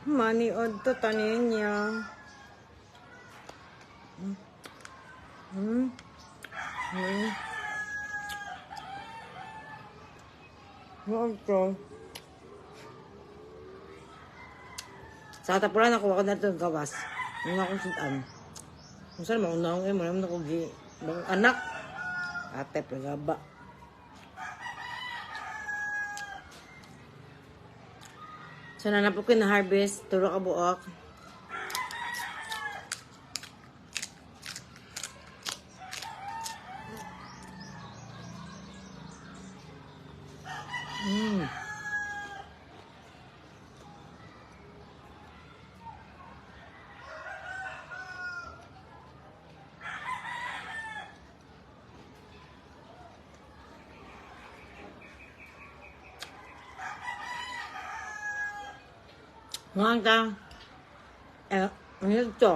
Maniod to tanin niya. Ito. Sa katapulan ako, ako na itong gawas. Muna akong sudan. Kung saan, mauna akong eh, muna ako anak. Ate, plagaba. So, nanapok ko na harvest, turo ka buok. Mga ka, eh, ano ito?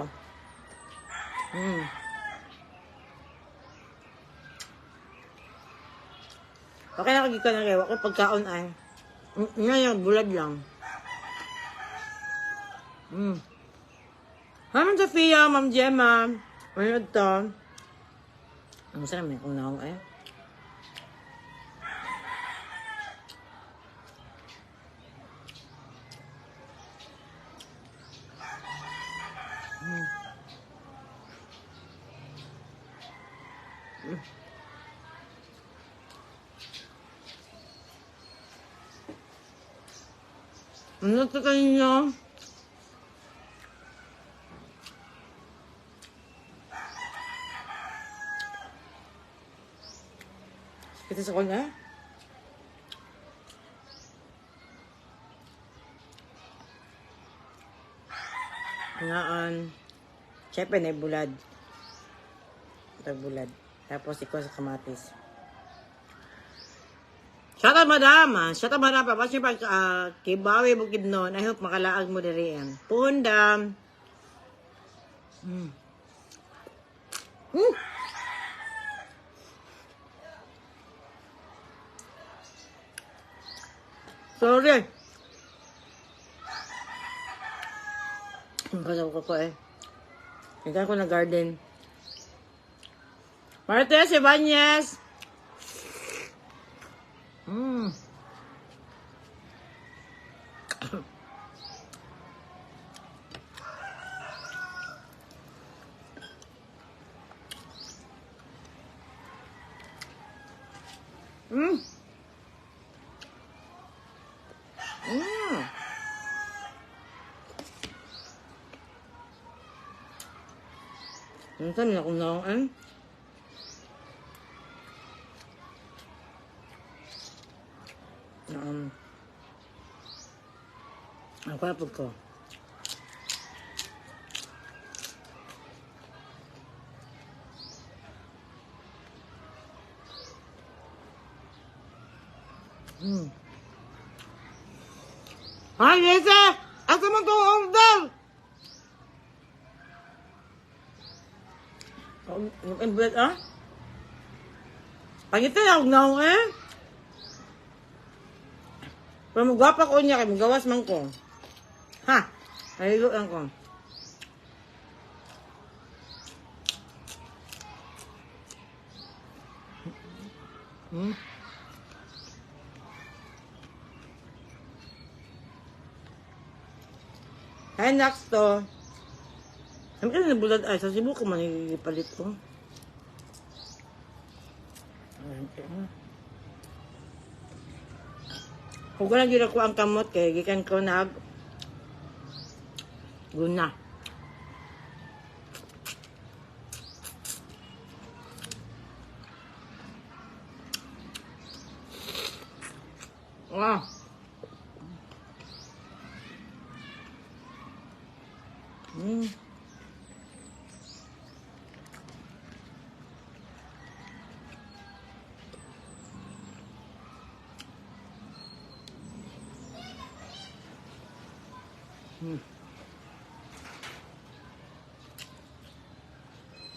Okay na kagi ka na rewa ko pagkaon ay. Ngayon, bulad lang. Hi, Ma'am Sophia, Ma'am Gemma. Ano ito? Ang sarap may kung naong eh. Ano ito kanino? Kita sa kanya? Ngaan. Siyempre, na bulad. Ito bulad. Tapos, ikaw sa kamatis. Shout out, madam. Ah. Shout out, madam. Pabas niyo pag Kibawi Bukidnon. I hope makalaag mo diri. Pundam. Sorry. Ang kasaw ko ko eh. Ikaw ko na garden. Martes Ibanez. Minsan na akong naong eh. Ang kwapog ko. Hi, Lisa! Asa man tong order? Yung bread, ah? Pangita na akong naong eh. Pero magwapa ko niya, kay magawas man ko. Ha? Naligo lang ko. Hi, next to. Sabi ka na bulad ay, sa Cebu ko man ipalit ko. Kung ko lang ko ang kamot kay gikan ko nag guna. Ah.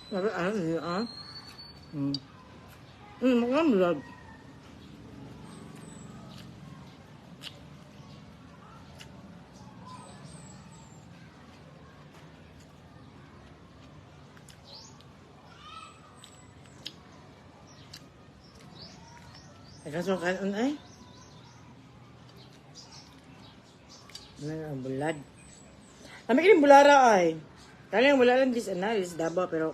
Sabi, ano yun, ah? Mukhang vlog. Nagkasong kanon ay. Ano ang bulad? Kami kining bulara ay. Kaya yung wala lang dis analysis Davao pero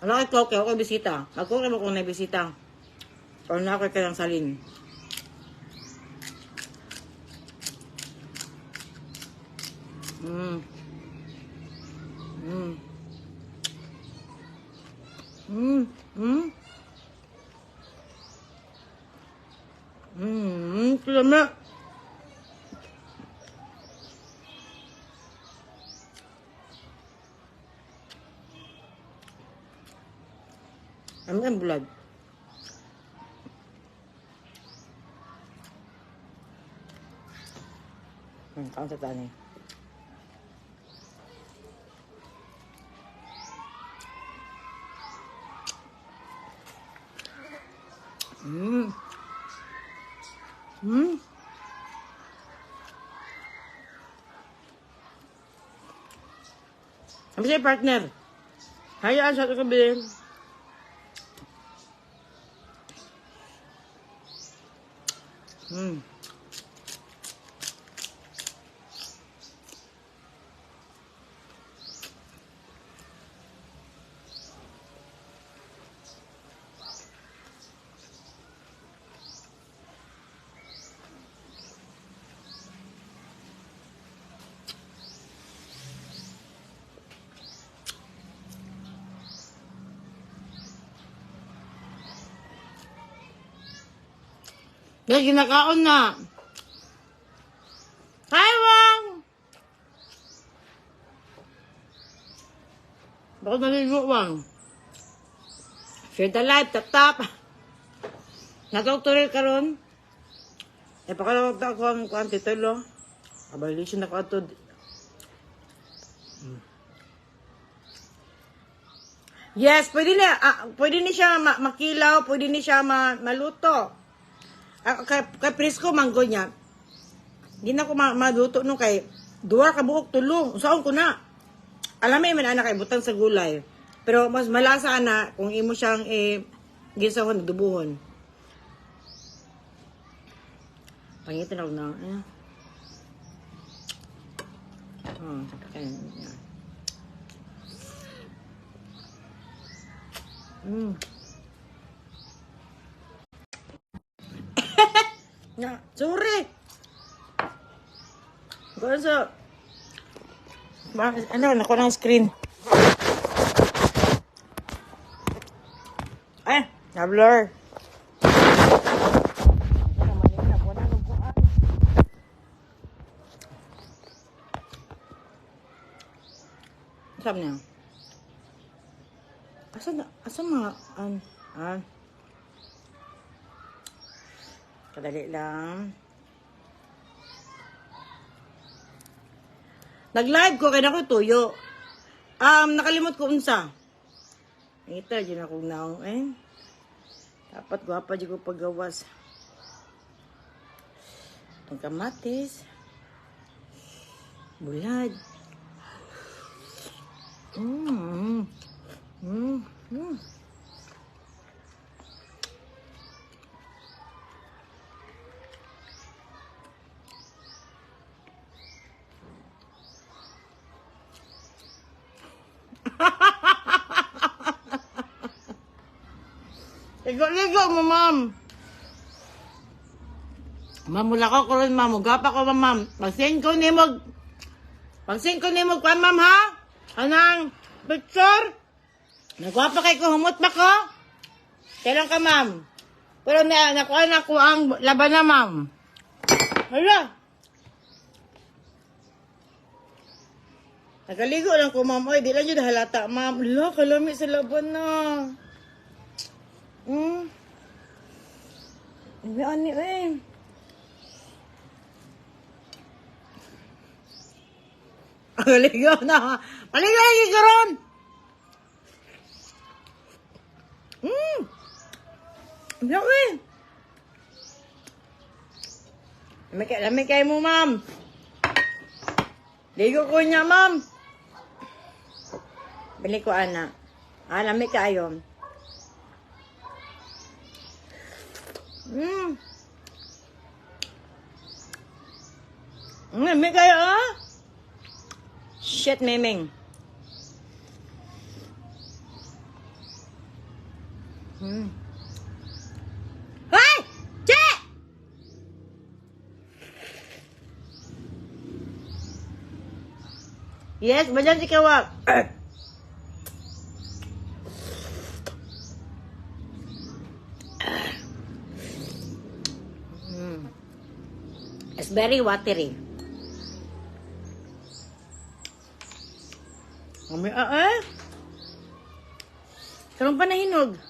Ano kay Koke, ako bisita. Magkoke mo kung naibisita. O na ako kayang salin. Lama. Ano ang blood? Kaon sa tani. Ano siya, partner? Hayaan sa ito kabi. Guys, ginakaon na. Hi, Wang! Baka naligo, Wang. Share the live, tap tap. Natoktoril karon. E pakalawag ta ako ang kuan titulo. Abalisyon na ko ato. Yes, pwede na pwede ni siya makilaw, pwede ni siya maluto. Kay presko manggo niya. Hindi na ko maluto no kay duha ka buok tulo. Unsaon ko na? Alam mo man anak kay butang sa gulay. Pero mas malasa ana kung imo siyang gisahon dubuhon. Pangitan ako na. Eh. Oh, ayan. Na, sorry. Kuan sa ano, nakuha ng screen. Ay, na-blur. Sabi niya. Asa na, asa mga, an. Kadali lang. Nag-live ko, kaya ako tuyo. Nakalimot ko unsa. Ito, dyan ako naong eh. Dapat gwapa dyan ko paggawas. Itong kamatis. Bulad. Ligo-ligo mo, ma'am. Ma'am, mula ko karon, ma'am. Mugapa ko, ma'am. Pag-send ko ni mo. Pag-send ko ni mo, kwan, ma'am, ha? Anang picture? Nagwapa kay ko, humot ba ko? Kailan ka, ma'am? Pero na, nakuha na ko ang laban na, ma'am. Hala. Nagaligo lang ko, ma'am. Oy, di lang yun halata, ma'am. Hala, kalami sa laban na. Lami ani eh. Maligo na. Maligo lagi karon. Lami. Lami kay mo, ma'am. Ligo ko niya, ma'am. Bili ko, ana. Ah, lami kaayo. Lami kaayo, ah. Shit, memeng. Hoy! Che! Yes, bayan si Kawak. It's very watery. Ami, ah, eh. Karon pa nahinog.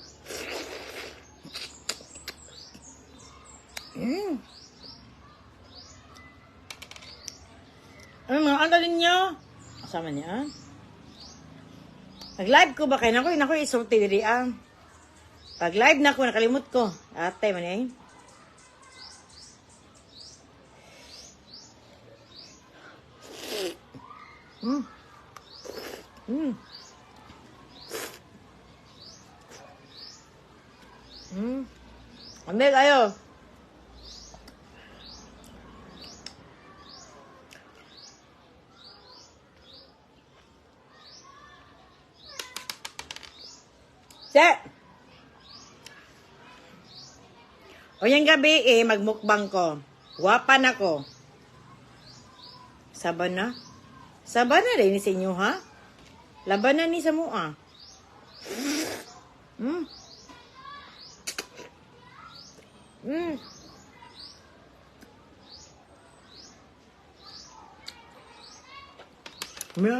Ano mga ano ninyo? Kasama niya, ah. Nag-live ko ba kayo? Naku, naku, isulti diri, ah. Pag live na ko, nakalimot ko. Ate, man eh. Ambil ayo. Che! O yung gabi eh, magmukbang ko. Wapa na ko. Saba na? Saba na rin sa inyo, ha? Laban na ni sa mua. May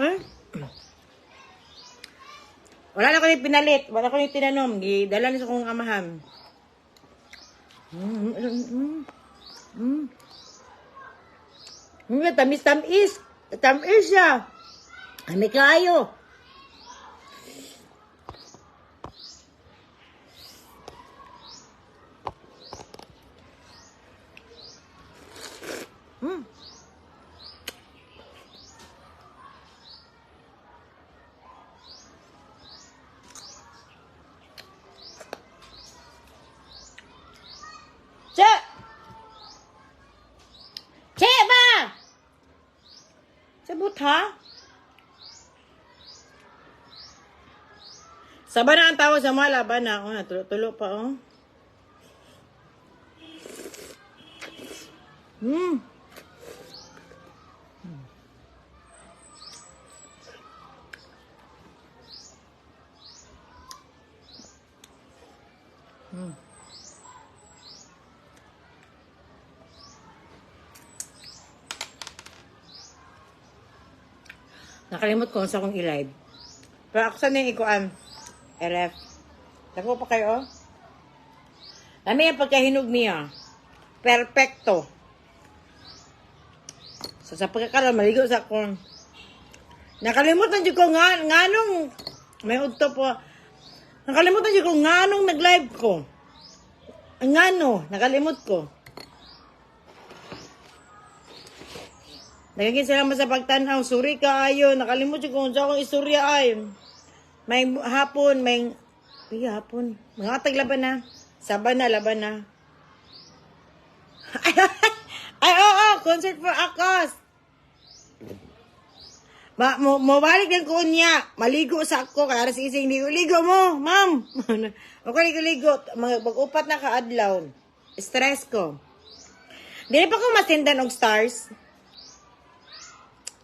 Wala na ko yung pinalit. Wala ko yung tinanom. Gidala ni sa kong amahan. Tamis tamis. Tamis siya. Ay, may kaayo. Che! Che ba? Sabot ha? Saba na ang tao sa mga laban na. Oh, tulo-tulo pa oh. Nakalimot ko sa akong i-live. Pero ako sa yung ikuan. RF. Dako pa kayo, oh. Lami ang pagkahinog niya. Perfecto. So, sa pagkakaroon, maligo sa akong. Nakalimutan dyan ko nga, nganong, may udto po. Nakalimutan dyan ko nganong nag-live ko. Ngano, nakalimot ko. Nagiging salamat sa pagtanaw. Sorry kaayo. Nakalimot ko kung sa akong istorya ay. May hapon, may... Uy, hapon. Mga katag laban na. Saba na, laban na. Ay, ay, oo, oh, concert for Akos. Ma, mo, mobalik lang ko niya. Maligo sa ako. Kaya si ising ligo-ligo mo, ma'am. Okay, ligo-ligo. Mga mag-upat na kaadlaw. Stress ko. Dili pa ko masindan og stars.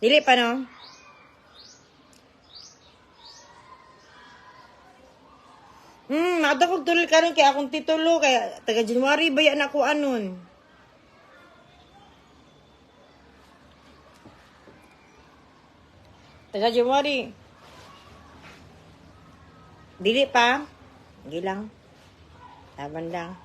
Dili pa, no? Naada kong tuloy karon kay akong titulo kaya taga January ba yan ako anon. Taga January. Dili pa. Gilang. Laban lang.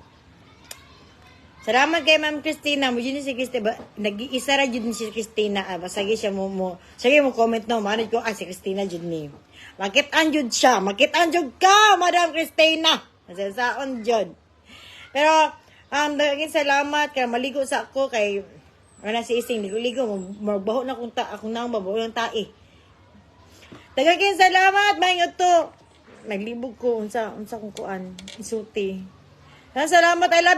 Salamat kay Ma'am Christina. Mo ni si Christina. Ba, nag-iisa ra jud ni si Christina. Ah, basagi siya mo. Sige mo comment no. Manid ko, ah, si Christina jud ni. Makit-an jud siya. Makit-an jud ka, Madam Christina. Masasaon jud. Pero, daging salamat kay maligo sa ako kay wala si Ising ligo-ligo, magbaho na kung ta akong nang mabaho ng tae. Daghang salamat, may to. Naglibog ko unsa unsa kong kuan, isuti. Salamat, I love you.